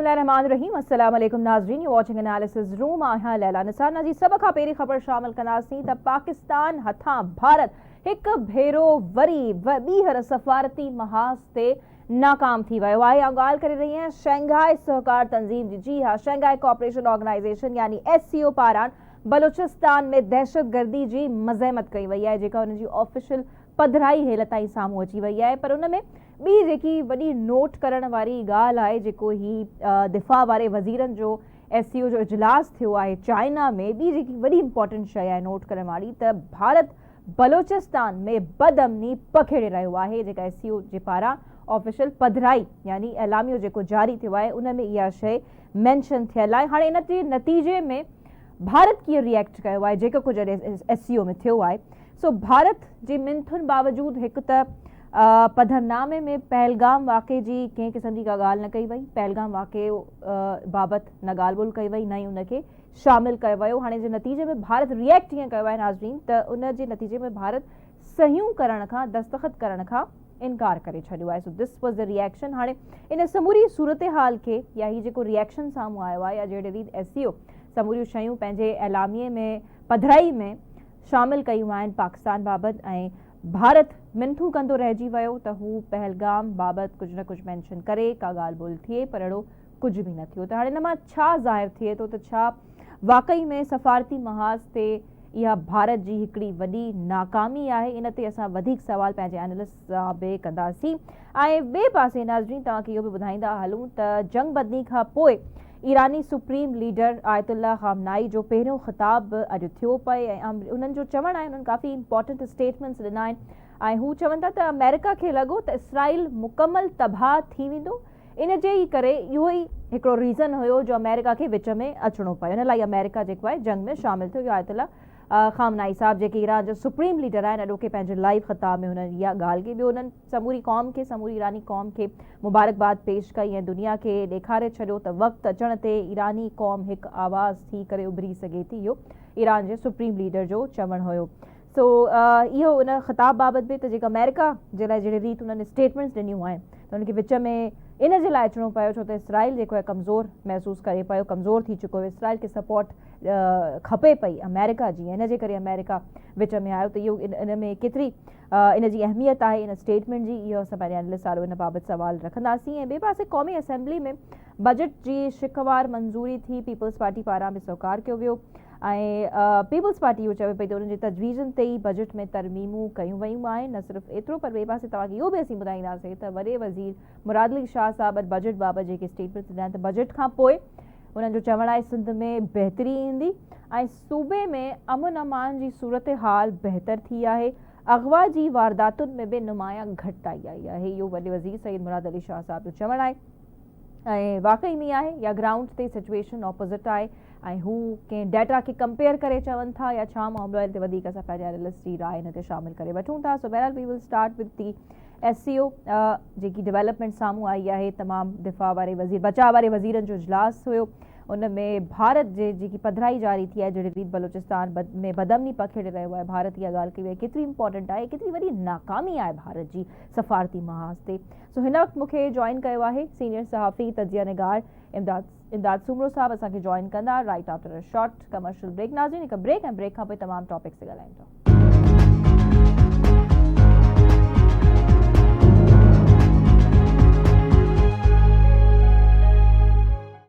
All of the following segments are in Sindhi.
الله الرحمٰن الرحيم السلام عليڪم ناظرين يو واچنگ اناليسز روم آهيان ليلا نثار ناظرين سڀ کان پهرين خبر شامل ڪنداسين ته پاڪستان هٿان ڀارت هڪ ڀيرو وري ٻيهر سفارتي محاذ تي ناڪام ٿي ويو آهي. آئون ڳالهه ڪري رهي آهيان شنگهائي سهڪار تنظيم جي، جي ها شنگهائي ڪوآپريشن آرگنائيزيشن يعني ايس سي او پاران بلوچستان ۾ دهشتگردي جي مزاحمت ڪئي وئي آهي جيڪا ان جي آفيشل پڌرائي هيل تائين سامهون اچي وئي آهي پر ان ۾ ٻي جيڪي وڏي نوٽ ڪرڻ واري ڳالهه آهي جيڪو هي دفاع واري وزيرن جو ايس سي او جو اجلاس ٿيو آهي چائنا ۾ ٻي جيڪي وڏي امپارٽنٽ شيء آهي نوٽ ڪرڻ واري ته ڀارت بلوچستان ۾ بدامني پکيڙي رهيو آهي جيڪا ايس سي او جي پاران آفيشل پڌرائي يعني اعلاميو جيڪو جاري ٿيو آهي ان ۾ اها شيء مينشن ٿيل آهي هاڻي ان جي نتيجي ۾ ڀارت ڪيئن ريئيڪٽ ڪيو آهي جيڪو ڪجهه اڄ ايس سي او ۾ ٿيو آهي سو ڀارت جي منٿن باوجود هڪ ته پڌرنامي ۾ پهلگام واقعي جي ڪنهن قسم جي ڪا ڳالهه نه ڪئي وئي پهلگام واقعي بابت نه ڳالهه ٻولهه ڪئي وئي نه ئي ان کي شامل ڪيو ويو هاڻي جي نتيجي ۾ ڀارت ري ايڪٽ ائين ڪيو آهي ناظرين ته ان جي نتيجي ۾ ڀارت صحيحون ڪرڻ کان دستخط ڪرڻ کان انڪار ڪري ڇڏيو آهي so this was the reaction هاڻي ان سموري صورتحال کي يا هي جيڪو ري ايڪشن سامهون آيو آهي يا جهڙي ريت ايس سي او سموريون شيون پنهنجي اعلاميي ۾ پڌرائي ۾ شامل ڪيون آهن پاڪستان بابت ۽ ڀارت منٿون ڪندو رهجي ويو ته هو پهلگام بابت ڪجهه نه ڪجهه مينشن ڪري ڪا ڳالهه ٻولهه ٿئي پر اهڙو ڪجهه به نه ٿيو ته هاڻي ان مان ڇا ظاهر ٿئي ٿو ته ڇا واقعي ۾ سفارتي محاذ تي اها ڀارت جي هڪڙي وڏي ناڪامي آهي ان تي اسان وڌيڪ سوال پنهنجي اينالسٽ سان به ڪنداسين ۽ ٻئي پاسي ناظرين توهان کي اهو به ٻڌائيندا هلون ته جنگ بدني کان پوء ايراني سپريم ليڊر آيت الله خامنائي جو پهريون خطاب به اڄ ٿيو پئي ۽ انهن جو چوڻ آهي انهن ڪافي امپورٽنٽ اسٽيٽمينٽس ڏنا آهن ۽ هو چون ٿا ته آمريڪا کي لڳو ته اسرائيل مڪمل تباهه ٿي ويندو ان جي ئي ڪري اهو ئي هڪڙو ريزن هيو جو آمريڪا کي وچ ۾ اچڻو پيو ان لاء آمريڪا جيڪو آهي جنگ ۾ شامل ٿيو اهو آيت الله خامنائي صاحب جيڪي ايران جا سپريم ليڊر آهن اڄوڪي پنهنجي لائيو خطاب ۾ هنن اها ڳالهه ڪئي ٻيو انهن سموري قوم کي سموري ايراني قوم کي مبارڪباد پيش ڪئي ۽ دنيا کي ڏيکاري ڇڏيو ته وقت اچڻ تي ايراني قوم هڪ آواز ٿي ڪري اڀري سگهي ٿي اهو ايران جي سپريم ليڊر جو چوڻ هيو سو اهو ان خطاب بابت به ته جيڪا آمريڪا جي لاء جهڙي ريت انهن اسٽيٽمينٽس ڏنيون آهن ته ان کي وچ ۾ ان جي لاء اچڻو پيو ڇو ته اسرائيل جيڪو آهي ڪمزور محسوس ڪري پيو ڪمزور ٿي چڪو هو اسرائيل کي سپورٽ کپي پئي آمريڪا جي ان جي ڪري آمريڪا وچ ۾ آيو ته اهو ان ۾ ڪيتري ان جي اهميت آهي ان اسٽيٽمينٽ جي اهو اسان پنهنجي انالسٽ آڏو ان بابت سوال رکنداسين ۽ ٻئي پاسي قومي اسيمبلي ۾ بجيٽ جي شڪوار منظوري ٿي پيپلز پارٽي پاران به سهڪار ڪيو ويو ۽ پيپلز پارٽي اهو چوي پئي ته انهن جي تجويزن تي ئي بجيٽ ۾ ترميمون ڪيون ويون آهن نه صرف ايترو پر ٻئي پاسي توهان کي اهو به اسين ٻڌائينداسين ته وڏي وزير مراد علي شاهه صاحب اڄ بجيٽ بابت جيڪي اسٽيٽمينٽس ڏنا آهن ته بجيٽ کان پوء انهن جو چوڻ آهي سنڌ ۾ بهتري ايندي ۽ صوبي ۾ امن امان جي صورتحال بهتر ٿي آهي اغوا جي وارداتن ۾ به نمايان گهٽتائي آئي آهي اهو وڏي وزير سيد مراد علي شاهه صاحب جو چوڻ آهي ۽ واقعي ۾ آهي يا گرائونڊ تي سچويشن اپوزٽ آهي ۽ هو ڪنهن ڊيٽا کي ڪمپيئر ڪري چون ٿا يا ڇا معاملو آهي ان تي وڌيڪ اسان پنهنجي انالسٽ جي راء ان تي شامل ڪري وٺون ٿا سو بهرحال we will start with the S C O جيڪي ڊيولپمينٽ سامهون آئي آهي تمام دفاع واري وزير بچاء واري وزيرن جو اجلاس هيو ان ۾ ڀارت جي جيڪي پڌرائي جاري ٿي آهي جهڙي ريت بلوچستان ۾ بدامني پکيڙي رهيو آهي ڀارت اها ڳالهه ڪئي آهي ڪيتري امپورٽنٽ آهي ڪيتري وڏي ناڪامي آهي ڀارت جي سفارتي محاذ تي سو هن وقت مون کي جوائن ڪيو آهي سينيئر صحافي تجزيه نگار امداد امداد سومرو صاحب اسان کي جوائن ڪندا right after a short commercial break ناظرين هڪ بريڪ ۽ بريڪ کان پوء تمام ٽاپڪس تي ڳالهايون ٿا.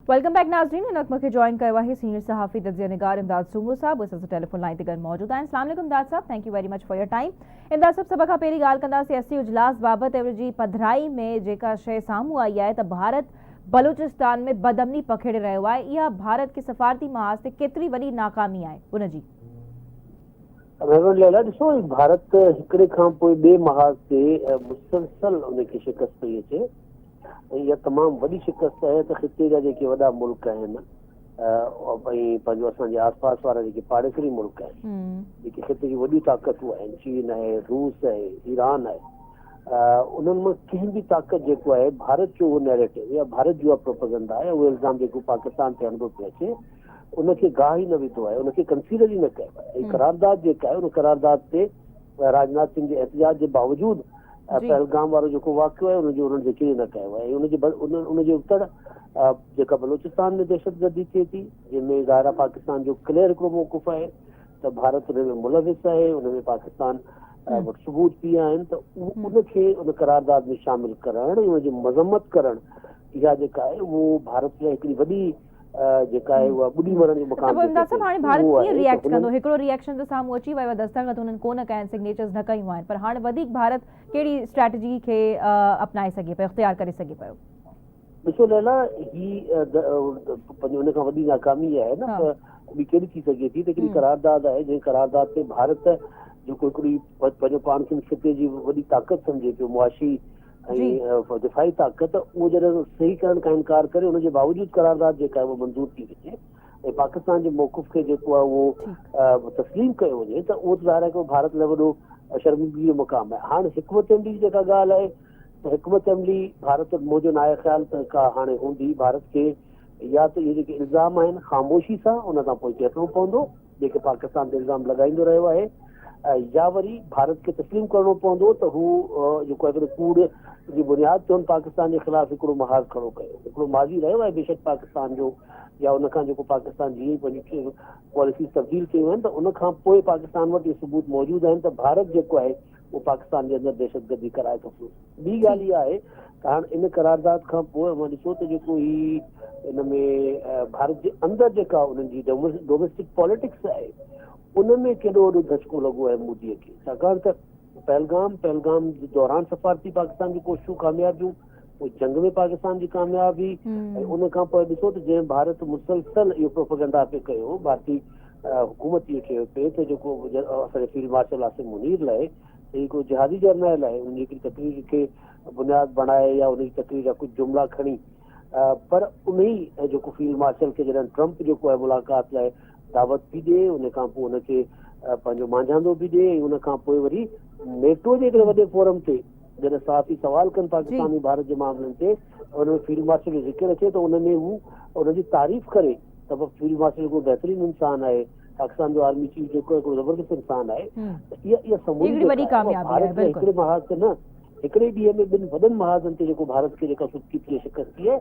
Welcome back ناظرين هن وقت مون کي جوائن ڪيو آهي سينيئر صحافي تجزيه نگار امداد سومرو صاحب اسان سان ٽيليفون لائين تي گڏ موجود آهن السلام عليڪم امداد صاحب thank you very much for your time Imdad صاحب سڀ کان پهرين ڳالهه ڪنداسين ايس سي اجلاس بابت ان جي پڌرائي ۾ جيڪا شيء سامهون آئي آهي ته ڀارت بلوچستان ۾ بدامني پکيڙي رهيو آهي اها ڀارت کي سفارتي محاذ تي ڪيتري وڏي ناڪامي آهي ان جي. ريورنڊ ليلا ڏسو ڀارت هڪڙي کان پوء ٻئي محاذ تي مسلسل ان کي شڪست پئي اچي ۽ اها تمام وڏي شڪست آهي ته خطي جا جيڪي وڏا ملڪ آهن ۽ پنهنجو اسان جي آس پاس وارا جيڪي پاڙيسري ملڪ آهن جيڪي خطي جون وڏيون طاقتون آهن چين آهي روس آهي ايران آهي انهن مان ڪنهن به طاقت جيڪو آهي ڀارت جو اهو نيريٽو يا ڀارت جو اها پروپگنڊا آهي اهو الزام جيڪو پاڪستان تي هڻندو پيو اچي ان کي گاهه ئي نه وڌو آهي ان کي ڪنسيڊر ئي نه ڪيو آهي ۽ قرارداد جيڪا آهي ان قرارداد تي راجناٿ سنگهه جي احتجاج جي باوجود پهلگام وارو جيڪو واقعو آهي ان جو انهن ذڪر ئي نه ڪيو آهي ان جي ان جي ابتڙ جيڪا بلوچستان ۾ دهشتگردي ٿئي ٿي جنهن ۾ ظاهر آهي پاڪستان جو ڪليئر هڪڙو موقف آهي ته ڀارت ان ۾ ملوث آهي ان ۾ پاڪستان وٽ ثبوت به آهن ته ان کي ان قرارداد ۾ شامل ڪرڻ ۽ ان جي مذمت ڪرڻ اها جيڪا آهي اهو ڀارت لاء هڪڙي وڏي جيڪا آهي اها ٻڏي مرڻ جو مقام ته پوء امداد صاحب هاڻي ڀارت ڪيئن ريئيڪٽ ڪندو؟ هڪڙو ريئيڪشن ته سامهون اچي ويو آهي دستخط هنن ڪونه ڪيا آهن سگنيچرز نه ڪيون آهن پر هاڻي وڌيڪ ڀارت ڪهڙي اسٽريٽجي کي اپنائي سگهي پيو اختيار ڪري سگهي پيو؟ ڏسو ليلا هي پنهنجو ان کان وڏي ناڪامي آهي نه ته ٻي ڪهڙي ٿي سگهي ٿي ته هڪڙي قرارداد آهي جنهن قرارداد تي ڀارت جيڪو هڪڙي پنهنجو پاڻ کي خطي جي وڏي طاقت سمجهي پيو معاشي ۽ دفاعي طاقت اهو جڏهن صحيح ڪرڻ کان انڪار ڪري ان جي باوجود قرارداد جيڪا آهي اها منظور ٿي وڃي ۽ پاڪستان جي موقف کي جيڪو آهي اهو تسليم ڪيو وڃي ته اهو ته ظاهر آهي ڪه ڀارت لاء وڏو شرمندگي جو مقام آهي هاڻ حڪمت عملي جي جيڪا ڳالهه آهي ته حڪمت عملي ڀارت وٽ منهنجو ناهي خيال ته ڪا هاڻي هوندي ڀارت کي يا ته اهي جيڪي الزام آهن خاموشي سان ان تان پوئتي هٽڻو پوندو جيڪي پاڪستان تي الزام لڳائيندو رهيو آهي يا وري ڀارت کي تسليم ڪرڻو پوندو ته هو جيڪو هڪڙي ڪوڙ جي بنياد تي هن پاڪستان جي خلاف هڪڙو محاذ کڙو ڪيو هڪڙو ماضي رهيو آهي بيشڪ پاڪستان جو يا ان کان جيڪو پاڪستان جيئن ئي پنهنجون پاليسيز تبديل ڪيون آهن ته ان کان پوء پاڪستان وٽ اهي ثبوت موجود آهن ته ڀارت جيڪو آهي اهو پاڪستان جي اندر دهشتگردي ڪرائي ٿو پيو. ٻي ڳالهه اها آهي ته هاڻ ان قرارداد کان پوء اوهان ڏسو ته جيڪو هي ان ۾ ڀارت جي اندر جيڪا انهن جي ڊوميسٽڪ پاليٽڪس آهي ان ۾ ڪيڏو وڏو ڌچڪو لڳو آهي مودي کي ڇاڪاڻ ته پهلگام پهلگام جي دوران سفارتي پاڪستان جون ڪوششون ڪامياب ويون پوء جنگ ۾ پاڪستان جي ڪاميابي ۽ ان کان پوء ڏسو ته جنهن ڀارت مسلسل اهو پروپيگنڊا پئي ڪيو ڀارتي حڪومت اهو چيو پئي ته جيڪو اسان جي فيلڊ مارشل عاصم منير لاء ته هي ڪو جهادي جرنيل آهي ان جي هڪڙي تقرير کي بنياد بڻائي يا ان جي تقرير جا ڪجهه جملا کڻي پر انهي جيڪو فيلڊ مارشل کي جڏهن ٽرمپ جيڪو آهي ملاقات لاء دعوت به ڏي ان کان پوء ان کي پنهنجو مانجهاندو به ڏي ۽ ان کان پوء وري نيٽو جي هڪڙي وڏي فورم تي جڏهن صحافي سوال ڪن پاڪستان ۽ ڀارت جي معاملن تي ان ۾ فيلڊ مارشل جو ذڪر اچي ته ان ۾ هو ان جي تعريف ڪري ته فيلڊ مارشل هڪڙو بهترين انسان آهي پاڪستان جو آرمي چيف جيڪو هڪڙو زبردست انسان آهي ته اها اها سموري هڪڙي وڏي ڪاميابي آهي بلڪل هڪڙي محاذ تي نه هڪڙي ڏينهن ۾ ٻن وڏن محاذن تي جيڪو ڀارت کي جيڪا سبقي ٿي شڪست ٿي آهي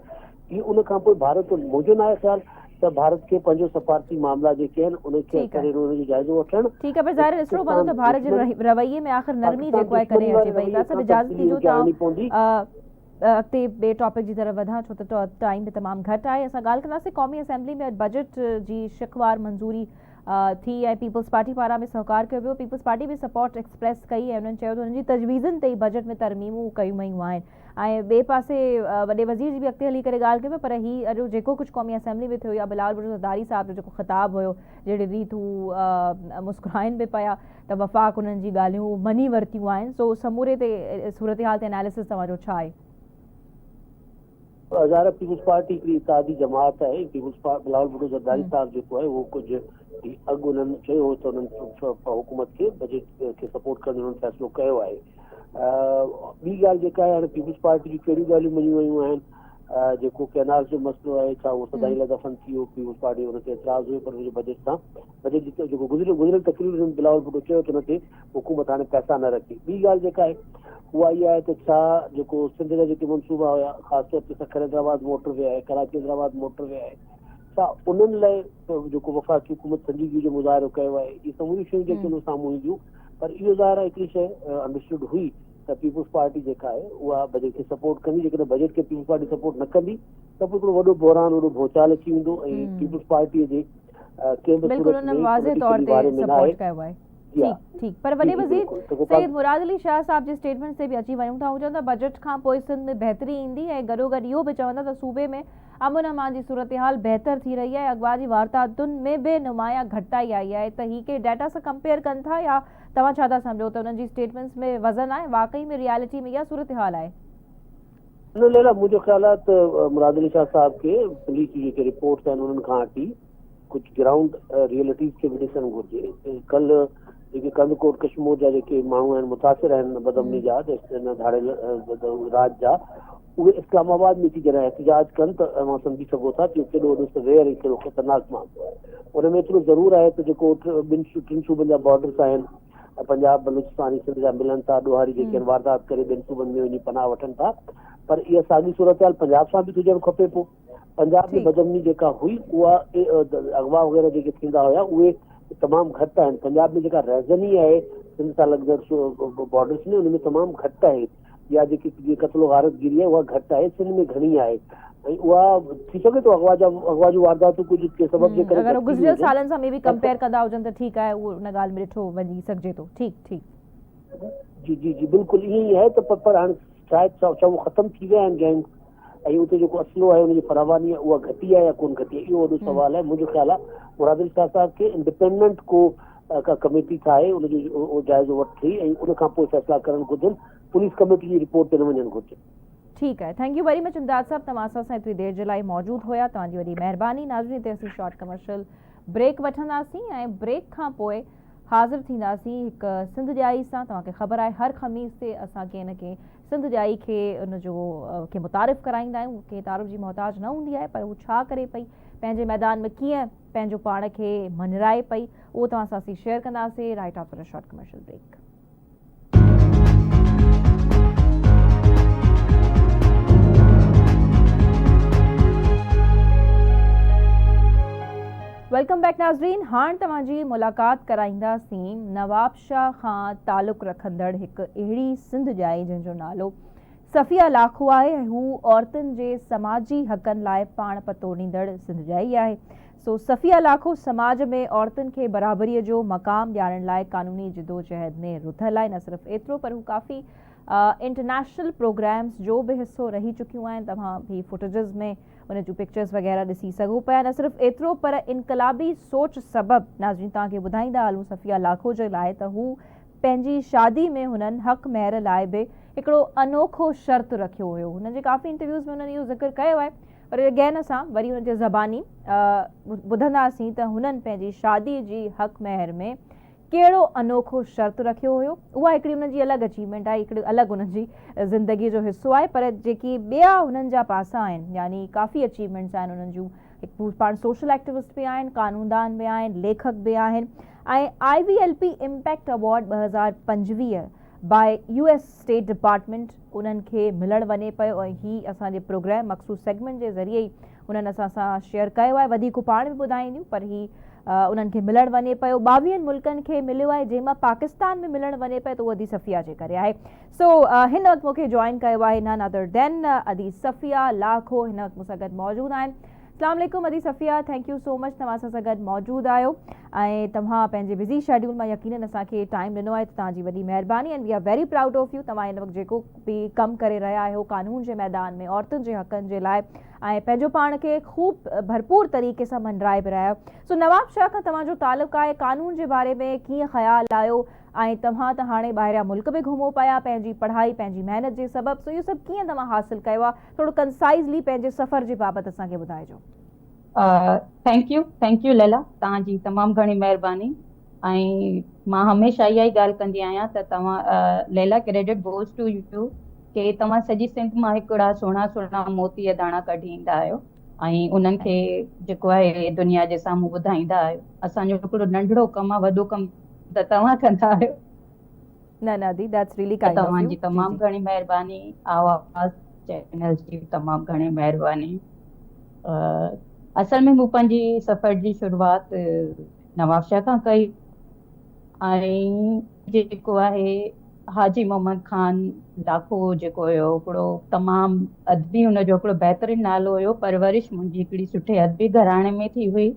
هي ان کان پوء ڀارت منهنجو ناهي خيال ته ڀارت کي پنهنجو سفارتي معاملا جيڪي آهن ان کي ڪري ان جو جائزو وٺڻ ٺيڪ آهي پر ظاهر ڏسڻو پوندو ته ڀارت جي رويي ۾ آخر نرمي جيڪو آهي ڪڏهن اچي پئي ته سڀ اجازت ڏجو ته آئون اڳتي ٻئي ٽاپڪ جي طرف وڌان ڇو ته ٽائيم به تمام گهٽ آهي اسان ڳالهه ڪنداسين قومي اسيمبلي ۾ اڄ بجيٽ جي شقوار منظوري ٿي ۽ پيپلز پارٽي پاران به سهڪار ڪيو ويو پيپلز پارٽي به سپورٽ ايڪسپريس ڪئي ۽ انهن چيو ته انهن جي تجويزن تي ئي بجيٽ ۾ ترميمون ڪيون ويون آهن ۽ ٻئي پاسي وڏي وزير جي به اڳتي هلي ڪري ڳالهه ڪئي پر هي اڄ جيڪو ڪجهه قومي اسيمبلي ۾ ٿيو يا بلاول ڀٽو زرداري صاحب جو جيڪو خطاب هيو جهڙي ريت هو مسڪرائن به پيا ته وفاق انهن جي ڳالهيون مڃي ورتيون آهن سو سموري تي صورتحال تي اناليسس توهان جو ڇا آهي؟ ظاهر آهي پيپلز پارٽي هڪڙي اتحادي جماعت آهي پيپلز پارٽي بلاول ڀٽو زرداري صاحب جيڪو آهي اهو ڪجهه ڏينهن اڳ انهن چيو هو ته انهن حڪومت کي بجيٽ کي سپورٽ ڪرڻ جو انهن فيصلو ڪيو آهي ٻي ڳالهه جيڪا آهي هاڻي پيپلز پارٽي جون ڪهڙيون ڳالهيون مڃيون ويون آهن جيڪو ڪينالز جو مسئلو آهي ڇا اهو سدائين لاء دفن ٿي ويو پيپلز پارٽي ان تي اعتراض هيو پر ان جو بجيٽ سان بجيٽ جي جيڪو گذريل گذريل تقرير ۾ بلاول ڀٽو چيو ته ان تي حڪومت هاڻي پئسا نه رکي ٻي ڳالهه جيڪا آهي اها اها آهي ته ڇا جيڪو سنڌ جا جيڪي منصوبا هيا خاص طور تي سکر حيدرآباد موٽر وي آهي ڪراچي حيدرآباد موٽر وي آهي ڇا انهن لاء جيڪو وفاقي حڪومت سنجيدگي جو مظاهرو ڪيو آهي اهي سموريون شيون جيڪي ان سامهون اينديون پر اهو ظاهر آهي هڪڙي شيء انڊرسٽوڊ هئي ته پيپلز پارٽي جيڪا آهي اها بجيٽ کي سپورٽ ڪندي جيڪڏهن بجيٽ کي پيپلز پارٽي سپورٽ نه ڪندي ته پوء هڪڙو وڏو بحران وڏو ڀونچال اچي ويندو ۽ پيپلز پارٽي جي ڪنهن به صورت ۾ واضح طور تي سپورٽ ڪيو آهي ٺيڪ ٺيڪ پر وڏي وزير سيد مراد علي شاهه صاحب جي اسٽيٽمينٽ تي به اچي وڃون ٿا هو چون ٿا بجيٽ کان پوء سنڌ ۾ بهتري ايندي ۽ گڏوگڏ اهو به چون ٿا ته صوبي ۾ امن امان جي صورتحال بهتر ٿي رهي آهي، اغوا جي وارداتن ۾ به نمايان گهٽتائي آئي آهي ته هي ڪي ڊيٽا سان ڪمپيئر ڪن ٿا يا توهان ڇا ٿا سمجهو ته انهن جي اسٽيٽمينٽس ۾ وزن آهي، واقعي ۾ ريالٽي ۾ اها صورتحال آهي؟ نه ليلا منهنجو خيال آهي ته مراد علي شاهه صاحب کي پوليس جون جيڪي رپورٽس آهن انهن کان هٽي ڪجهه گرائونڊ ريئلٽيز کي به ڏسڻ گهرجي. ڪلهه جيڪي ڪنڌڪوٽ ڪشمور جا جيڪي ماڻهو آهن متاثر آهن بدامني جا ڌاڙيل راڄ جا اهي اسلام آباد ۾ اچي جڏهن احتجاج ڪن ته اوهان سمجهي سگهو ٿا ته اهو ڪيڏو وڏو سويئر ۽ ڪيڏو خطرناڪ معاملو آهي. ان ۾ ايترو ضرور آهي ته جيڪو ٻن ٽن صوبن جا بارڊرس آهن پنجاب، بلوچستان ۽ سنڌ جا ملن ٿا، ڏوهاري جيڪي آهن واردات ڪري ٻين صوبن ۾ وڃي پناهه وٺن ٿا پر اها ساڳي صورتحال پنجاب سان به ٿجڻ کپي پو. پنجاب ۾ بدامني جيڪا هئي اها اغوا وغيره جيڪي ٿيندا هيا اهي تمام گهٽ آهن. پنجاب ۾ جيڪا رهزني آهي سنڌ سان لڳندڙ بارڊرس ۾ ان ۾ تمام گهٽ آهي يا جيڪي جيئن قتل و غارت گيري آهي اها گهٽ آهي سنڌ ۾ گهڻي آهي ۽ اها ٿي سگهي ٿو اغوا جا اغوا جون وارداتون ڪجهه ڪنهن سبب جي ڪري اگر گهٽ ٿي گذريل هجن سالن سان مي بي ڪمپيئر ڪندا هجن ته ٺيڪ آهي اهو ان ڳالهه ۾ ڏٺو وڃي سگهجي ٿو ٺيڪ ٺيڪ. جي جي جي بلڪل ائين ئي آهي ته پر هاڻي شايد ڇا اهو ختم ٿي ويا آهن گينگس ۽ اتي جيڪو اسلحو آهي ان جي فراواني آهي اها گهٽي آهي يا ڪونه گهٽي آهي اهو وڏو سوال آهي منهنجو خيال آهي مراد علي شاهه صاحب کي انڊيپينڊنٽ ڪو ڪا ڪميٽي ٺاهي ان جو جائزو وٺي ۽ ان کان پوء فيصلا ڪرڻ گهرجن پوليس ڪميٽي جي رپورٽ تي نه وڃڻ گهرجي. ٺيڪ آهي thank you very much Imdad صاحب توهان اسان سان ايتري دير جي لاء موجود هيا توهان جي وڏي مهرباني ناظرين هتي اسين شارٽ ڪمرشل بريڪ وٺنداسين ۽ بريڪ کان پوء حاضر ٿينداسين هڪ سنڌ ڄائي سان توهان کي خبر آهي هر خميس تي اسان ڪنهن نه ڪنهن سنڌ ڄائي کي ان جو کي متعارف ڪرائيندا آهيون ڪنهن تعارف جي محتاج نه هوندي آهي پر هو ڇا ڪري پئي پنهنجي ميدان ۾ ڪيئن پنهنجو پاڻ کي مڃرائي پئي اهو توهان سان اسين شيئر ڪنداسين right after a short commercial break. Welcome back ناظرين هاڻ توهان جي ملاقات ڪرائينداسين نوابشاهه کان تعلق رکندڙ هڪ اهڙي سنڌ ڄائي جنهن جو نالو صفيه لاکو آهي ۽ هو عورتن جي سماجي حقن لاء پاڻ پتوڙيندڙ سنڌ ڄائي آهي سو صفيه لاکو سماج ۾ عورتن کي برابري جو مقام ڏيارڻ لاء قانوني جدوجهد ۾ رڌل آهي نه صرف ايترو پر هو ڪافي انٽرنيشنل پروگرامز جو به حصو رهي چڪيون آهن توهان هي فوٽيجز ۾ ان جون پڪچرز وغيره ڏسي سگهو پيا نه صرف ايترو پر انقلابي سوچ سبب ناظرين توهان کي ٻڌائيندا هلون صفيه لاکو جي لاء ته هو پنهنجي شادي ۾ هنن حق مهر لاء به هڪڙو انوکو شرط رکيو هيو هنن جي ڪافي انٽرويوز ۾ هنن اهو ذڪر ڪيو آهي پر اگين اسان وري هن جي زباني ٻڌنداسين ته هنن پنهنجي شادي جي حق مهر ۾ ڪهڙو انوکو شرط رکيو هيو اها هڪڙي انهن جي الڳ اچيومينٽ آهي هڪڙي الڳ انهن جي زندگي جو حصو آهي پر جيڪي ٻيا انهن جا پاسا آهن يعني ڪافي اچيومينٽس آهن انهن جون هڪ پاڻ سوشل ايڪٽيوسٽ به آهن قانوندان به آهن ليکڪ به آهن ۽ I V L P impact award 2025 by U S state department انهن کي ملڻ وڃي پيو ۽ هي اسان جي پروگرام مخصوص سيگمينٽ جي ذريعي ئي انهن اسان سان شيئر ڪيو آهي وڌيڪ هو پاڻ به ٻڌائينديون پر هي انهن کي ملڻ وڃي پيو ٻاويهن ملڪن کي مليو آهي جنهن مان پاڪستان ۾ ملڻ وڃي پيو ته اهو ادي صفيه جي ڪري آهي سو هن وقت مون کي جوائن ڪيو آهي نن ادر دين ادي صفيه لاکو هن وقت مون سان گڏ موجود آهن اسلام عليڪم ادي Safia thank you so much توهان اسان سان گڏ موجود آهيو ۽ توهان پنهنجي بزي شيڊيول مان يقينن اسان کي ٽائيم ڏنو آهي ته توهان جي وڏي مهرباني and we are very proud of you توهان هن وقت جيڪو به ڪم ڪري رهيا آهيو قانون جي ميدان ۾ عورتن جي حقن جي لاء ۽ پنهنجو پاڻ کي خوب ڀرپور طريقي سان مڃرائي به رهيا آهيو سو نواب شاهه کان توهان جو تعلق آهي قانون جي باري ۾ ڪيئن خيال آيو ۽ توهان ته هاڻي ٻاهريان ملڪ به گهمو پيا پنهنجي پڙهائي پنهنجي محنت جي سبب سو اهو سڀ ڪيئن توهان حاصل ڪيو آهي ٿورو ڪنسائزلي پنهنجي سفر جي بابت اسان کي ٻڌائجو. Thank you thank you Laila توهان جي تمام گهڻي مهرباني ۽ مان هميشه اها ئي ڳالهه ڪندي آهيان ته توهان Laila credit goes to you ڪي توهان سڄي سنڌ مان هڪڙا سهڻا سهڻا موتي داڻا ڪڍي ايندا آهيو ۽ انهن کي جيڪو آهي دنيا جي سامهون ٻڌائيندا آهيو اسان جو هڪڙو ننڍڙو ڪم آهي وڏو ڪم ته توهان ڪندا آهيو. نه نه ادي that's really kind of توهان يو. جي جي تمام جي. گهڻي مهرباني آواز چينل جي تمام گهڻي مهرباني اصل ۾ مون پنهنجي سفر جي شروعات نوابشاهه کان ڪئي ۽ جيڪو آهي حاجي محمد خان لاکو جيڪو هيو هڪڙو تمام ادبي ان جو هڪڙو بهترين نالو هيو پرورش منهنجي هڪڙي سٺي ادبي گهراڻي ۾ ٿي هئي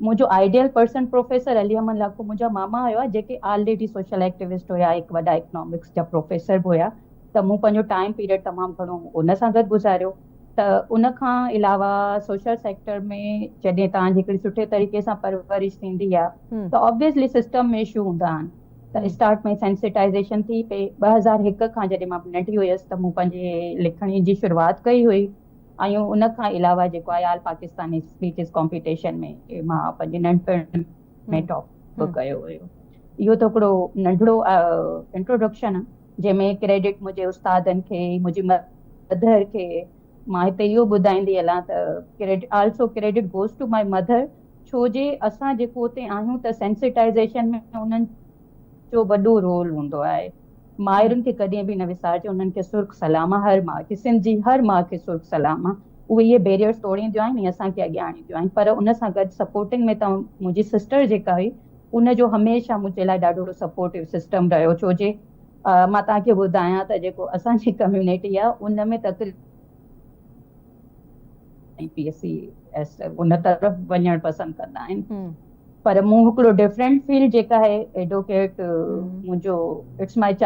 منهنجو ideal person professor Ali Ahmed Lakho منهنجا ماما هيا جيڪي آلريڊي سوشل ايڪٽيوسٽ هيا هڪ وڏا اڪنامڪس جا پروفيسر به هيا ته مون پنهنجو ٽائيم پيريڊ تمام گهڻو ان سان گڏ گذاريو ته ان کان علاوه سوشل سيڪٽر ۾ جڏهن توهان جي هڪڙي سٺي طريقي سان پرورش ٿيندي آهي ته آبويسلي سسٽم ۾ اشو هوندا آهن ته اسٽارٽ ۾ سينسيٽائزيشن ٿي پئي 2001 کان جڏهن مان ننڍي هيس ته مون پنهنجي لکڻي جي شروعات ڪئي هئي ۽ ان کان علاوه جيڪو آهي آل پاڪستاني اسپيچز ڪامپيٽيشن ۾ مان پنهنجي ننڍپڻ ۾ ٽاپ به ڪيو هيو. اهو ته هڪڙو ننڍڙو انٽروڊڪشن آهي جنهن ۾ ڪريڊٽ منهنجي استادن کي منهنجي مڌر کي مان هتي اهو ٻڌائيندي هلان ته credit also credit goes to my mother ڇو جي اسان جيڪو اتي آهيون ته سينسيٽائزيشن ۾ انهن جو وڏو رول هوندو آهي. مائرن کي ڪڏهن به نه وسارجي انهن کي سرخ سلام آ هر ماء کي سنڌ جي هر ماء کي سرخ سلام آ اهي اهي بيريئرس توڙينديون آهن ۽ اسان کي اڳيان آڻينديون آهن پر ان سان گڏ سپورٽنگ ۾ ته منهنجي سسٽر جيڪا هئي ان جو هميشه منهنجي لاء ڏاڍو سپورٽو سسٽم رهيو ڇو جي مان توهان کي ٻڌايان ته جيڪو اسان جي ڪميونٽي آهي ان ۾ تقريبن پي ايس سي ايس ان طرف وڃڻ پسند ڪندا آهن پر مون هڪڙو ڊفرنٽ فيلڊ جيڪا آهي ايڊوڪيٽ منهنجو it's مائي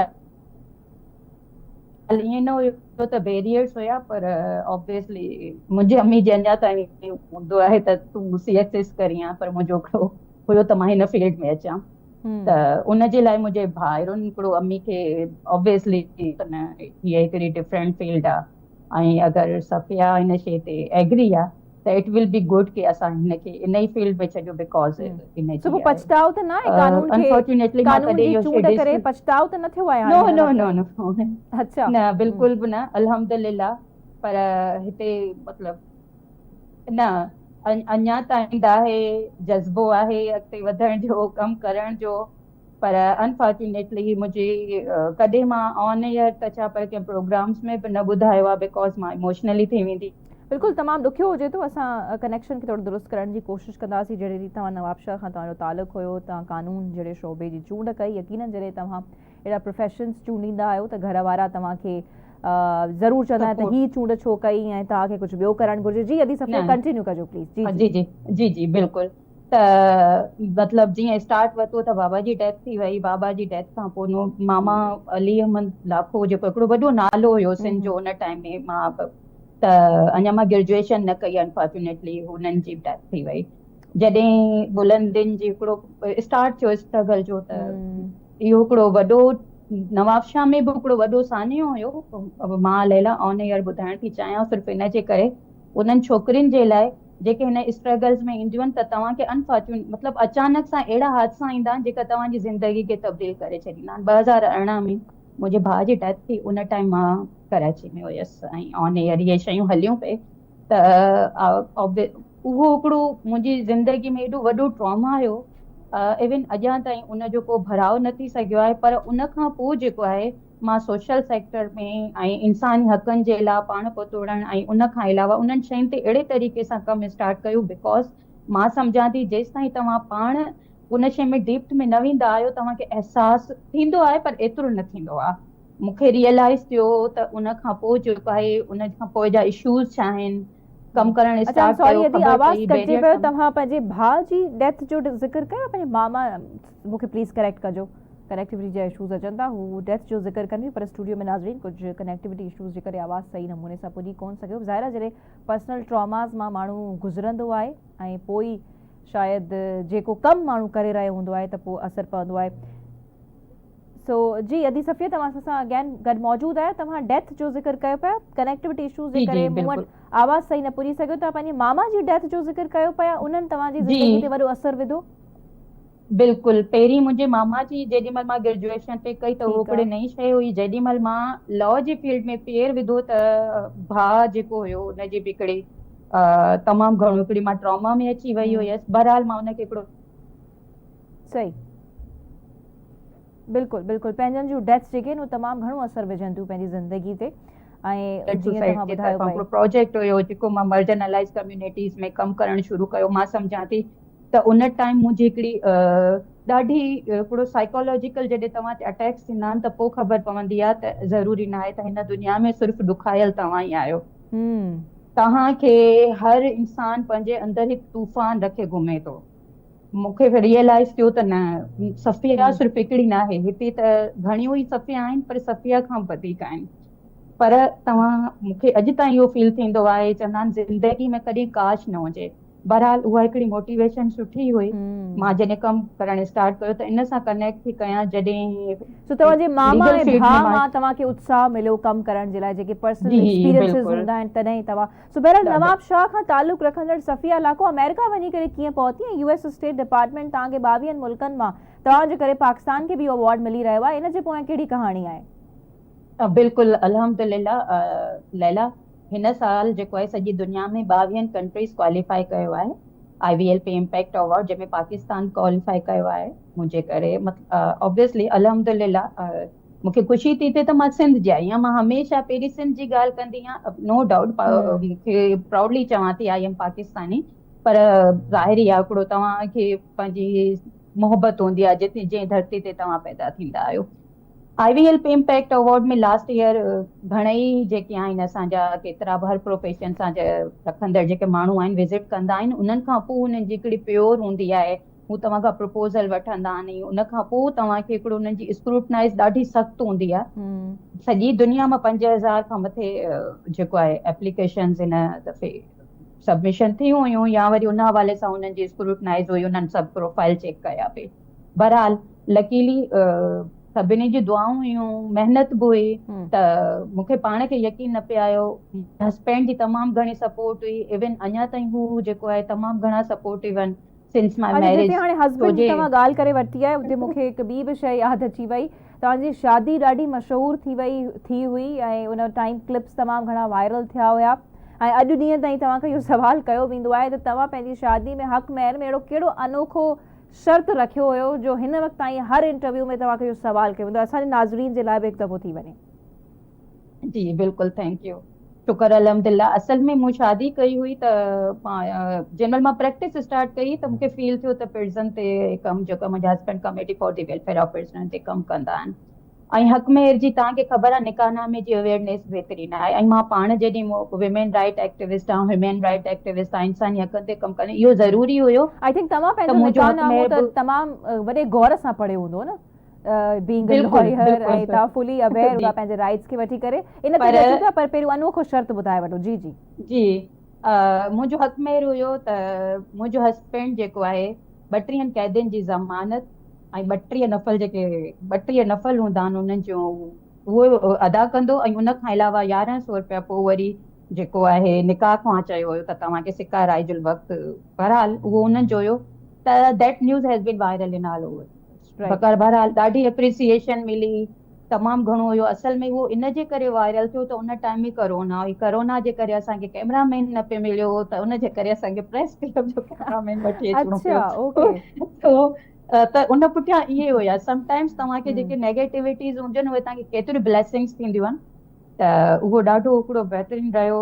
ائين نه هيو ته بيريئرس هيا پر آبويسلي منهنجي امي جي اڃا تائين هوندو آهي ته تون سي ايس ايس ڪرين ها پر منهنجو هڪڙو هيو ته مان هن فيلڊ ۾ اچان ته ان جي لاء منهنجي ڀائرن هڪڙو امي کي آبويسلي ته نه هيء هڪڙي ڊفرنٽ فيلڊ آهي ۽ اگر صفيه هن شيء تي ايگري آهي ته it will be good ڪي اسان هن کي ان ئي فيلڊ ۾ ڇڏيون because ان جي سو پوء پڇتاء ته ناهي قانون کي انفارچونيٽلي مان قانون ڪڏهن جي اهو شيء چونڊ ڪري ڊس پڇتاء ته نه ٿيو آهي نو هاڻي هن نو وقت نو نو اڇا نه بلڪل به نه الحمدلله پر هتي مطلب نه اڃا تائين ته آهي جذبو آهي اڳتي وڌڻ جو ڪم ڪرڻ جو پر انفارچونيٽلي منهنجي ڪڏهن مان آن ايئر ته ڇا پر ڪنهن پروگرامز ۾ به نه ٻڌايو آهي because مان اموشنلي ٿي ويندي. بلڪل تمام ڏکيو هجي ٿو اسان ڪنيڪشن کي ٿورو درست ڪرڻ جي ڪوشش ڪنداسين جهڙي ريت توهان نوابشاهه کان توهان جو تعلق هيو توهان قانون جهڙي شعبي جي چونڊ ڪئي يقينن جڏهن توهان اهڙا پروفيشنز چونڊيندا آهيو ته گهر وارا توهان کي ضرور چوندا آهن ته هي چونڊ ڇو ڪئي ۽ توهان کي ڪجهه ٻيو ڪرڻ گهرجي جي ادي صفيه ڪنٽينيو ڪجو پليز جي جي جي جي جي بلڪل ته مطلب جيئن اسٽارٽ ورتو ته بابا جي ڊيٿ ٿي وئي بابا جي ڊيٿ کان پوء نو ماما علي احمد لاکو جيڪو هڪڙو وڏو نالو هيو سنڌ جو ان ٽائيم ۾ مان ته اڃا مان گريجوئيشن نه ڪئي انفارچونيٽلي هنن جي ڊيٿ ٿي وئي جڏهن بلندين جي هڪڙو اسٽارٽ ٿيو اسٽرگل جو ته اهو هڪڙو وڏو نوابشاهه ۾ به هڪڙو وڏو سانحو هيو مان ليلا آن ايئر ٻڌائڻ ٿي چاهيان صرف ان جي ڪري انهن ڇوڪرين جي لاء جيڪي هن اسٽرگلز ۾ اينديون آهن ته توهان کي انفارچون مطلب اچانڪ سان اهڙا حادثا ايندا آهن جيڪا توهان جي زندگي کي تبديل ڪري ڇڏيندا آهن 2018 ۾ منهنجي ڀاء جي ڊيٿ ٿي ان ٽائيم مان ڪراچي ۾ هيس ۽ آن ايئر اهي شيون هليون پئي ته اهو هڪڙو منهنجي زندگي ۾ ايڏو وڏو ٽراما هيو ايون اڄان تائين ان جو ڪو ڀراء نه ٿي سگهيو آهي پر ان کان پوء جيڪو آهي مان سوشل سيڪٽر ۾ ۽ انساني حقن جي لاء پاڻ پتوڙڻ ۽ ان کان علاوه انهن شين تي اهڙي طريقي سان ڪم اسٽارٽ ڪيو because مان سمجهان ٿي جيستائين توهان پاڻ ان شي ۾ ڊيپٿ ۾ نه ويندا آهيو توهان کي احساس ٿيندو آهي پر ايترو نه ٿيندو آهي مون کي ريئلائز ٿيو ته ان کان پوء جيڪو آهي ان کان پوء جا اشوز ڇا آهن ڪم ڪرڻ اچا اسٽارٽ سوري ڪيو ادي خبر آواز پئي ڪٽجي بيريئر پيو توهان پنهنجي ڀاء جي ڊيٿ جو ذڪر ڪيو پنهنجي ماما مون کي پليز ڪريڪٽ ڪجو ڪنيڪٽيوٽي جا اشوز اچن ٿا هو ڊيٿ جو ذڪر ڪن پيون پر اسٽوڊيو ۾ ناظرين ڪجهه ڪنيڪٽيوٽي اشوز جي ڪري آواز صحيح نموني سان پڄي ڪون سگهيو ظاهر آهي جڏهن پرسنل ٽراماز مان ماڻهو گذرندو آهي ۽ پوء ئي شايد جيڪو ڪم ماڻهو ڪري رهيو هوندو آهي ته پوء اثر پوندو آهي سو جي ادي صفيه توهان اسان سان اگين گڏ موجود آهيو توهان ڊيٿ جو ذڪر ڪيو پيا ڪنيڪٽيوٽي اشوز جي ڪري مون وٽ آواز صحيح نه پڄي سگهيو توهان پنهنجي ماما جي ڊيٿ جو ذڪر ڪيو پيا انهن توهان جي زندگي تي وڏو اثر وڌو. بلڪل پهرين منهنجي ماما جي جيڏي مهل مان گريجوئيشن پئي ڪئي ته اهو هڪڙي نئين شيء هئي جيڏي مهل مان لا جي فيلڊ ۾ پير وڌو ته ڀاء جيڪو هيو ان جي به هڪڙي تمام گهڻو هڪڙي مان ٽراما ۾ اچي وئي هيس بهرحال مان ان کي هڪڙو صحيح بلڪل بلڪل پنهنجن جون ڊيٿس جيڪي آهن اهي تمام گهڻو اثر وجهن ٿيون پنهنجي زندگي تي ۽ جيئن توهان ٻڌايو پئي هڪڙو پروجيڪٽ هيو جيڪو مان مرجنلائز ڪميونٽيز ۾ ڪم ڪرڻ شروع ڪيو مان سمجهان ٿي ته ان ٽائيم منهنجي هڪڙي ڏاڍي هڪڙو سائيڪالاجيڪل جڏهن توهان تي اٽيڪس ٿيندا آهن ته پوء خبر پوندي آهي ته ضروري ناهي ته هن دنيا ۾ صرف ڏکايل توهان ئي آهيو توهان کي هر انسان پنهنجي اندر هڪ طوفان رکي گهمي ٿو مون کي ريئلائز ٿيو ته نه صفيه صرف هڪڙي ناهي هتي ته گهڻيون ئي صفيه آهن پر صفيه کان به وڌيڪ آهن پر توهان مون کي اڄ تائين اهو فيل ٿيندو آهي چوندا آهن زندگي ۾ ڪڏهن ڪاش نه هجي بهرحال اها هڪڙي موٽيويشن سٺي هئي مان جڏهن ڪم ڪرڻ اسٽارٽ ڪيو ته ان سان ڪنيڪٽ ٿي ڪيان جڏهن سو توهان جي ماما ۽ ڀاء مان توهان کي اتساهه مليو ڪم ڪرڻ جي لاء جيڪي پرسنل ايڪسپيرينسز هوندا آهن تڏهن توهان سو بهرحال نواب شاهه کان تعلق رکندڙ صفيه لاکو آمريڪا وڃي ڪري ڪيئن پهتي ۽ يو ايس اسٽيٽ ڊپارٽمينٽ توهان کي ٻاويهن ملڪن مان توهان جي ڪري پاڪستان کي به اهو ايوارڊ ملي رهيو آهي ان جي پويان ڪهڙي ڪهاڻي آهي؟ بلڪل الحمدلله ليلا هن سال جيڪو آهي سڄي دنيا ۾ ٻاويهن ڪنٽريز ڪواليفائي ڪيو آهي I V L P impact award جنهن ۾ پاڪستان ڪواليفائي ڪيو آهي منهنجي ڪري آبويسلي الحمدلله مون کي خوشي ٿي ٿئي ته مان سنڌ ڄائي آهيان. مان هميشه پهرين سنڌ جي ڳالهه ڪندي آهيان. نو ڊائوٽ مون کي پرائوڊلي چوان ٿي I M Pakistani, پر ظاهر ئي آهي هڪڙو توهان کي پنهنجي محبت هوندي آهي جتي جنهن ڌرتي تي توهان پيدا ٿيندا آهيو. I V L P impact award ۾ last year گهڻئي جيڪي آهن اسان جا ڪيترا به هر پروفيشن سان رکندڙ جيڪي ماڻهو آهن وزٽ ڪندا آهن، انهن کان پوء انهن جي هڪڙي پيور هوندي آهي، هو توهان کان پروپوزل وٺندا آهن ۽ ان کان پوء توهان کي هڪڙو انهن جي اسڪروٽنائز ڏاڍي سخت هوندي آهي. سڄي دنيا مان 5000 کان مٿي جيڪو آهي ايپليڪيشنز هن دفعي سبمشن ٿيون هيون يا وري ان حوالي سان انهن جي اسڪروٽنائز هئي، انهن سڀ پروفائل چيڪ ڪيا پئي. بهرحال لڪيلي سڀني جون دعائون هيون، محنت به هئي ته مون کي پاڻ کي يقين نه پئي آيو. هسبينڊ جي تمام گهڻي سپورٽ هئي، ايون اڃا تائين هو جيڪو آهي تمام گهڻا سپورٽو آهن سنس مائي اڇا ميريج. جتي هاڻي هسبينڊ جي توهان ڳالهه ڪري ورتي آهي اتي مون کي هڪ ٻي به شيء ياد اچي وئي، توهان جي شادي ڏاڍي مشهور ٿي وئي ٿي هئي ۽ ان ٽائيم ڪلپس تمام گهڻا وائرل ٿيا هيا ۽ اڄ ڏينهن تائين توهان کان اهو سوال ڪيو ويندو آهي ته توهان پنهنجي شادي ۾ حق مهر ۾ اهڙو ڪهڙو انوکو شرط رکيو هيو جو هن وقت تائين هر انٽرويو ۾ توهان کي اهو سوال ڪيو ويندو آهي. اسان جي ناظرين جي لاء به هڪ دفعو ٿي وڃي. جي بلڪل thank you شڪر الحمدلله اصل ۾ مون شادي ڪئي هئي ته مان جنهن مهل مان پريڪٽس اسٽارٽ ڪئي ته مونکي فيل ٿيو ته پرزن تي ڪم جيڪو منهنجا husband committee for the welfare of prisoner تي ڪم ڪندا آهن ۽ حق مهر جي توهان کي خبر آهي نڪاح نامي جي اويئرنيس به ايتري نه آهي ۽ مان پاڻ جڏهن وومين رائيٽ ايڪٽيوسٽ آهيان هيومين رائيٽ ايڪٽيوسٽ آهيان انساني حقن تي ڪم ڪندي اهو ضروري هيو I think توهان ته پنهنجو منهنجو نڪاح حق نامو مهر ته به تمام وڏي غور سان پڙهيو هوندو نه بينگ ا بلڪل لائر بلڪل ۽ توهان فلي اويئر جي هوندا پنهنجي رائيٽس کي وٺي ڪري ان تي پر به اچون ٿا پر پهريون انوکو شرط ٻڌائي وٺو جي جي. جي منهنجو حق مهر هيو ته منهنجو هسبينڊ جيڪو آهي ٻٽيهن قيدين جي ضمانت ۽ 32 نفل جيڪي 32 نفل هوندا آهن انهن جو اهو ادا ڪندو ۽ ان کان علاوه 1100 روپيا پوء وري جيڪو آهي نڪاح کان چيو هيو ته توهان کي سڪا رائج الوقت بهرحال اهو انهن جو هيو ته that news has been viral in all over بڪر بهرحال ڏاڍي اپريسيئيشن ملي تمام گهڻو هيو اصل ۾ اهو ان جي ڪري وائرل ٿيو ته ان ٽائيم ۾ ڪرونا هئي ڪرونا جي ڪري اسان کي ڪئميرا مين نه پئي مليو ته ان جي ڪري اسان کي پريس ڪلب جو ڪئميرا مين وٺي اچڻو پيو تو ته ان پٺيان اهي هيا سم ٽائمز توهان کي جيڪي نيگيٽوٽيز هونديون آهن اهي توهان کي ڪيتريون بليسنگس ٿينديون آهن ته اهو ڏاڍو هڪڙو بهترين رهيو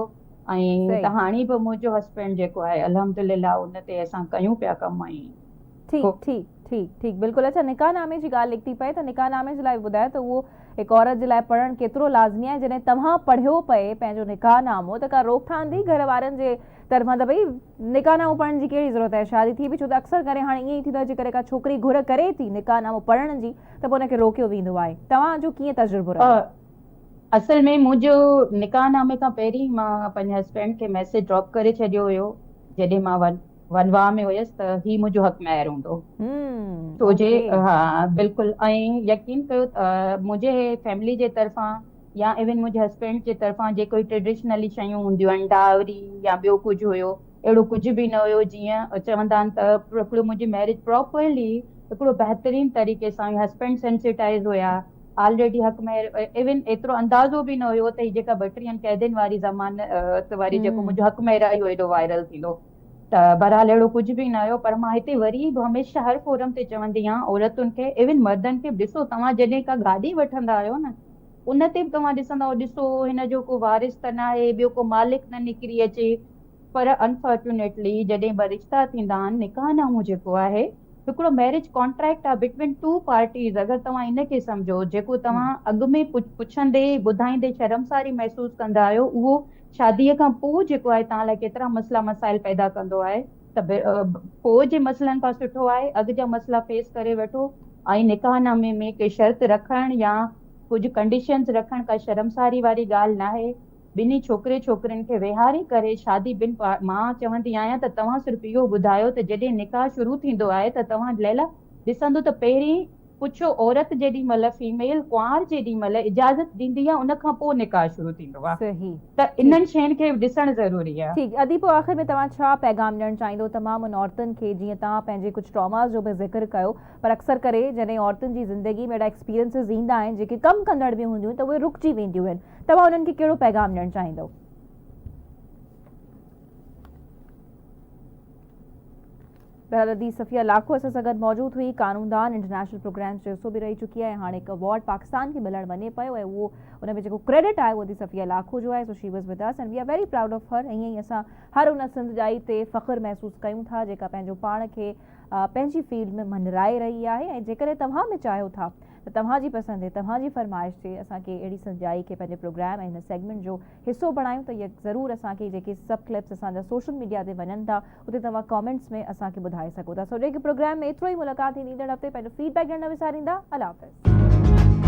۽ ته هاڻي به منهنجو هسبينڊ جيڪو آهي الحمدلله ان تي اسان ڪيون پيا ڪم ۽ ٺيڪ ٺيڪ ٺيڪ ٺيڪ بلڪل اڇا نڪاح نامي جي ڳالهه نڪتي پئي ته نڪاح نامي جي لاء به ٻڌايو ته اهو هڪ عورت جي لاء پڙهڻ ڪيترو لازمي آهي جڏهن توهان پڙهيو پئي پنهنجو نڪاح نامو ته ڪا روڪٿام ٿي گهر وارن جي طرفان ته ڀئي نڪاح نامو پڙهڻ جي ڪهڙي ضرورت آهي شادي ٿي به ڇو ته اڪثر ڪري هاڻي ائين ئي ٿيندو آهي جيڪڏهن ڪا ڇوڪري گهر ڪري ٿي نڪاح نامو پڙهڻ جي ته پوء ان کي روڪيو ويندو آهي توهان جو ڪيئن تجربو رهيو؟ اصل ۾ منهنجو نڪاح نامي کان پهرين مان پنهنجي هسبينڊ کي ميسيج ڊراپ ڪري ڇڏيو هيو جڏهن مان ونواهه ۾ هيس ته هي منهنجو حق مهر هوندو ڇو جي ها بلڪل ۽ يقين ڪيو ته منهنجي فيملي جي طرفان يا ايون منهنجي هسبينڊ جي طرفان جيڪو ٽريڊيشنلي شيون هونديون آهن ڊائوري يا ٻيو ڪجهه هيو اهڙو ڪجهه به نه هيو جيئن چوندا آهن ته هڪڙو منهنجي ميرج پراپرلي هڪڙو بهترين طريقي سان هسبينڊ سينسيٽائز هيا آلريڊي حق مهر ايون ايترو اندازو به نه هيو ته هي جيڪا ٻٽيهن قيدين واري ضمانت واري جيڪو منهنجو حق مهر آهي اهو ايڏو وائرل ٿيندو ته بهرحال اهڙو ڪجهه به نه هيو پر مان هتي وري به هميشه هر فورم تي چوندي آهيان عورتن کي ايون مردن کي به ڏسو توهان جڏهن ڪا گاڏي وٺندا آهيو نه ان تي به توهان ڏسندا آهيو ڏسو هن جو ڪو وارث ته ناهي ٻيو ڪو مالڪ نه نڪري اچي پر انفارچونيٽلي جڏهن ٻه رشتا ٿيندا آهن نڪاح نامو جيڪو آهي هڪڙو ميرج ڪانٽريڪٽ آهي بٽوين ٽو پارٽيز اگر توهان ان کي سمجهو جيڪو توهان اڳ ۾ پڇندي ٻڌائيندي شرمساري محسوس ڪندا آهيو اهو شاديء کان پوء جيڪو آهي توهان لاء ڪيترا مسئلا مسائل پيدا ڪندو آهي ته پوء جي مسئلن کان سٺو آهي اڳ جا مسئلا فيس ڪري وٺو ۽ نڪاح نامي ۾ ڪي شرط رکڻ يا ڪجهه ڪنڊيشنز رکڻ ڪا شرمساري واري ڳالهه ناهي ٻنهي ڇوڪري ڇوڪرين کي ويهاري ڪري شادي بن مان چوندي آهيان ته توهان صرف اهو ٻڌايو ته جڏهن نڪاح شروع ٿيندو آهي ته توهان ليلا ڏسندو ته پهرين پڇو عورت جيڏي مھل فيميل ڪنوار جيڏي مھل اجازت ڏيندي آ ان کان پوء نڪاح شروع ٿيندو آ صحيح ته ٺيڪ. انھن شين کي ڏسڻ ضروري آ. ٺيڪ ادي پوء آخر ۾ توهان ڇا پيغام ڏيڻ چاهيندو تمام ان عورتن کي جيئن توهان پنهنجي ڪجهه ٽراماز جو به ذڪر ڪيو پر اڪثر ڪري جڏهن عورتن جي زندگي ۾ اهڙا ايڪسپيرينسز ايندا آهن جيڪي ڪم ڪندڙ به هونديون آهن ته اهي رڪجي وينديون آهن توهان انهن کي ڪهڙو پيغام ڏيڻ چاهيندو. بهرحال ادي صفيه لاکو اسان سان گڏ موجود هئي، قانوندان، انٽرنيشنل پروگرامز جو حصو به رهي چڪي آهي ۽ هاڻي هڪ ايوارڊ پاڪستان کي ملڻ وڃي پيو ۽ اهو ان ۾ جيڪو ڪريڊٽ آهي اهو ادي صفيه لاکو جو آهي so she was with us and we are very proud of her ائين ئي اسان هر ان سنڌ ڄائي تي فخر محسوس ڪيون ٿا جيڪا پنهنجو پاڻ کي پنهنجي فيلڊ ۾ مڃرائي رهي آهي ۽ جيڪڏهن توهان به چاهيو ٿا ته توهان جي پسند تي توهان جي فرمائش تي اسان کي اهڙي سنڌ ڄائي کي پنهنجي پروگرام ۽ هن سيگمينٽ جو حصو بڻايون ته ضرور اسان کي جيڪي سڀ ڪلپس اسان جا سوشل ميڊيا تي وڃن ٿا اتي توهان ڪامينٽس ۾ اسان کي ٻڌائي سگهو ٿا. سو اڄوڪي پروگرام ۾ ايترو ئي ملاقات ٿيندي ايندڙ هفتي پنهنجو فيڊ بيڪ ڏيڻ نه وساريندا الله حافظ.